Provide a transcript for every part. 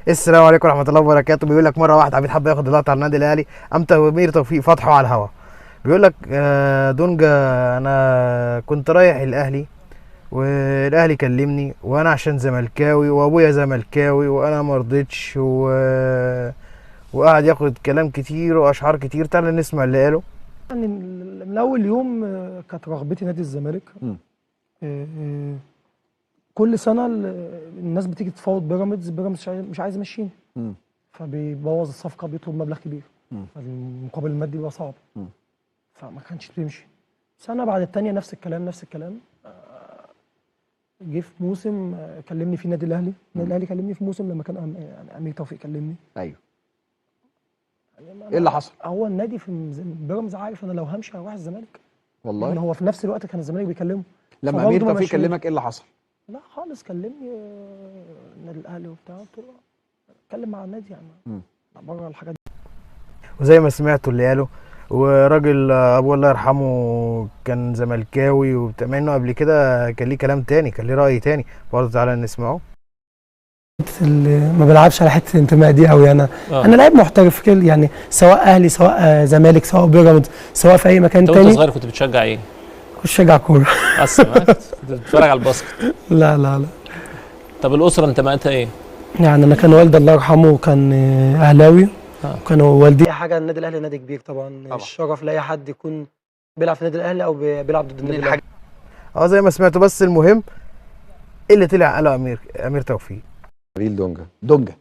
السلام عليكم ورحمة الله وبركاته. بيقول لك مرة واحدة عبيد حب ياخد اللقطة على النادي الاهلي، قام امير توفيق فضحه على الهوا. بيقول لك دونجا انا كنت رايح الاهلي والاهلي كلمني، وانا عشان زملكاوي وابويا زملكاوي وانا ما رضيتش وقعد ياخد كلام كتير واشعار كتير. تعالى نسمع اللي قاله. يعني من اول يوم كانت رغبتي نادي الزمالك. كل سنة الناس بتيجي تفاوض بيراميدز، بيراميدز مش عايز يمشيني، فبيبوظ الصفقة، بيطلب مبلغ كبير، فالمقابل المادي بيبقى صعب، فما كانش بتمشي. سنة بعد الثانية نفس الكلام نفس الكلام. جه في موسم كلمني فيه النادي الاهلي، النادي الاهلي كلمني في موسم لما كان يعني امير توفيق كلمني. ايوه. ايه اللي حصل؟ هو النادي في بيراميدز عارف انا لو همشي هروح الزمالك. والله؟ لان هو في نفس الوقت كان الزمالك بيكلمه. لما امير توفيق كلمك ايه اللي حصل؟ لا خالص، كلمني النادي الاهلي وبتاع، قلت له اتكلم مع النادي يعني بره الحاجات دي. وزي ما سمعتوا اللي قاله، وراجل ابوه الله يرحمه كان زملكاوي وبتاع، مع انه قبل كده كان ليه كلام تاني، كان ليه راي تاني برضه. تعالى نسمعه. ما بلعبش على حتة الانتماء دي قوي انا. انا لاعب محترف يعني، سواء اهلي سواء زمالك سواء بيراميدز سواء في اي مكان تاني. وانت صغير كنت بتشجع ايه؟ كنت بشجع كورة. اصلا كنت بتتفرج على ال basket؟ لا لا لا. طب الاسرة انتماءاتها ايه؟ يعني انا كان والدي الله يرحمه كان اهلاوي. كان والدي حاجة. النادي الاهلي نادي كبير طبعا، الشرف لاي حد يكون بيلعب في النادي الاهلي او بيلعب ضد النادي الاهلي. زي ما سمعتوا. بس المهم اللي طلع قاله امير توفيق. نبيل دونجا. دونجا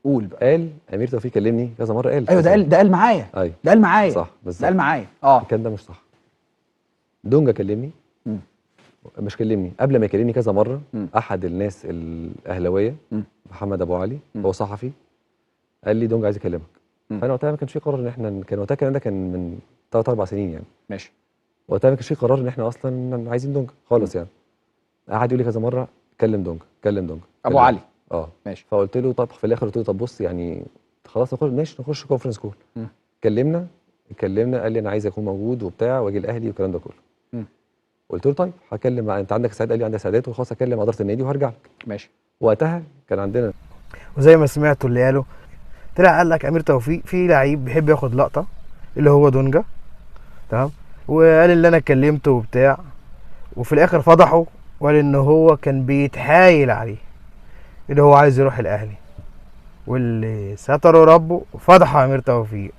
قول بقى. قال امير توفيق كلمني كذا مرة، قال ايوه ده قال، ده قال معايا. ايوه ده قال معايا، صح بالظبط، ده قال معايا. الكلام ده مش صح. دونجا كلمني، مش كلمني قبل ما يكلمني كذا مرة. احد الناس الاهلاوية محمد ابو علي، هو صحفي، قال لي دونجا عايز يكلمك. فانا وقتها ما كانش في قرار ان احنا، كان وقتها الكلام ده كان من 3 4 سنين يعني. ماشي. وقتها ما كانش في قرار ان احنا اصلا عايزين دونجا خالص يعني. قعد يقول لي كذا مرة كلم دونجا، كلم دونجا ابو علي. ماشي. فقلت له طب، في الاخر قلت له طب بص يعني خلاص نخش، ماشي نخش conference call. كلمنا، قال لي انا عايز اكون موجود وبتاع واجي الاهلي والكلام ده كله. قلت له طيب هكلم انت عندك سعادات؟ قال لي عندي سعادات، وخلاص هكلم ادارة النادي وهرجع لك. ماشي. وقتها كان عندنا. وزي ما سمعتوا اللي قاله، طلع قال لك امير توفيق في لعيب بيحب ياخد لقطة اللي هو دونجا، تمام، وقال اللي انا كلمته وبتاع، وفي الاخر فضحه وقال ان هو كان بيتحايل عليه اللي هو عايز يروح الاهلي، واللي ستره ربه فضح امير توفيق.